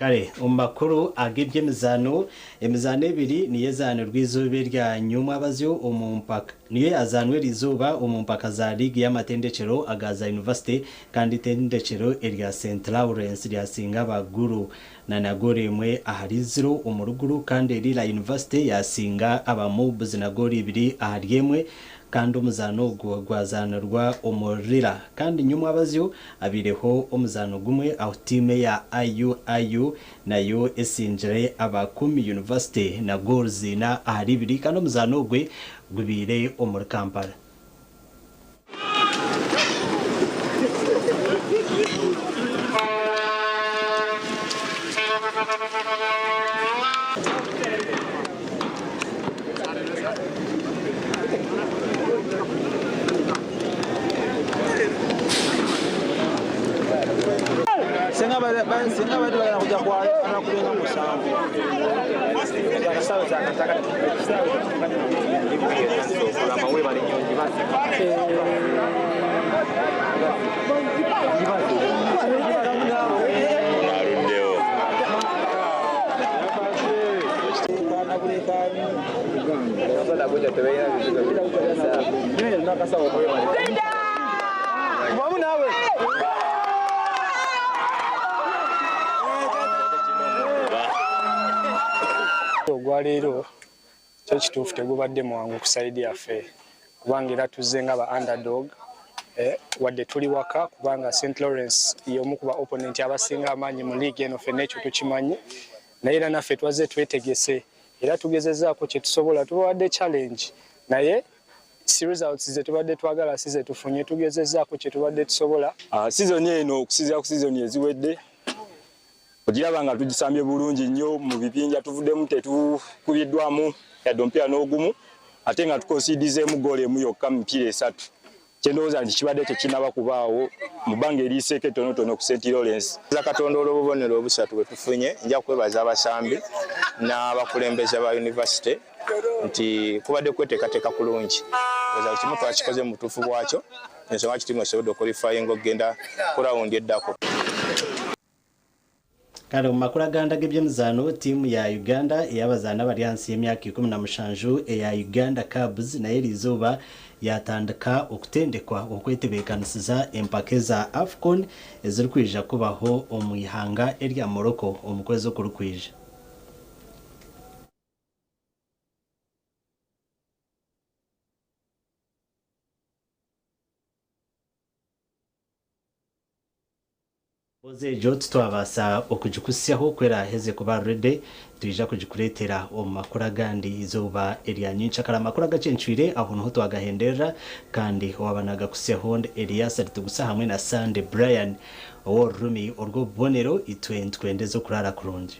Kare omu makuru ag'eby'emizaano, emizaano ebiri niyo ezaanirwe eizooba erya nyomwabazyo omu mpaka niyo yazaanwa eriizooba omu mpaka za liigi y'amatendekyero aga za yunivasite kandi eitendekyero erya St Lawrence ryasinga aba Gulu na na goolo emwe ahari ziro omuri Gulu kandi Lira University yasinga aba Mobs na goolo ibiri ahari emwe Kandi omuzaano ogwo gwazaanirwa omu Lira. Kandi nyomwabazyo habaireho omuzaano gumwe ahu tiimu eya IUIU nayo esingire aba Kumi University na goals ina ahari ibiri kandi omuzaano ogwe gubaire omuri Kampala. Senga senga badde bagenda kujja kwanakubenga musanvu Ogwaleero kyo kituufu tegubadde mwangu ku sayidi yaffe kubanga era tuzze nga ba underdog eh, wadde tuli waka kubanga St Lawrence y'omu ku ba opponent abasinga amaanyi mu liigi eno ffenna ekyo tukimanyi naye era naffe twazze twetegese era tugezezaako kye tusobola tubawadde challenge naye si results ze tubadde twagala si ze tufunye tugezezaako kye tubadde tusobola. Ah, sizoni eno okusinziira ku sizoni eziwedde ogiraba nga tugisambye bulungi nnyo mu bibinja tuvuddemu tetukubiddwamu yadde omupiira n'ogumu ate nga tukonsidizeemu goolo emu yokka mu mipiira esatu kyendowooza nti kibadde tekinaba kubaawo mu bbanga eriyiseeko ettonotono ku St Lawrence. Za Katonda olw'obubonero obusatu bwe tufunye nja kwebaza abasambi n'abakulembeze ba yunivasite nti kubadde kweteekateeka kulungi oza kimu twakikoze mu butuufu bwakyo ensonga lwaki ttiimu esobodde okwolifayinga okugenda ku rawundi eddako. Kare omu makuru agandi ag'eby'emizaano, tiimu ya Uganda ey'abazaani abari ahansi y'emyaka 17 eya Uganda Cubs nayo eriizooba yaatandika okutendekwa okwetebeekanisiza empaka eza AFCON ezirikwija kubaho omu ihanga erya Morocco omu kwezi okurikwija. Emboozi egyo titwabaasa okugikuhitsyaho ku eraaheze kuba ready, twija kugikureetera omu makuru agandi eizooba erya nyencakare. Amakuru agacencwire aho niho twagahenderera kandi owaaba naagakuhitsyaho ndi Elias Ritugusa hamwe na Sunday Brian ow'orurimi orw'obubonero. Itwe nitukwendeza okuraara kurungi.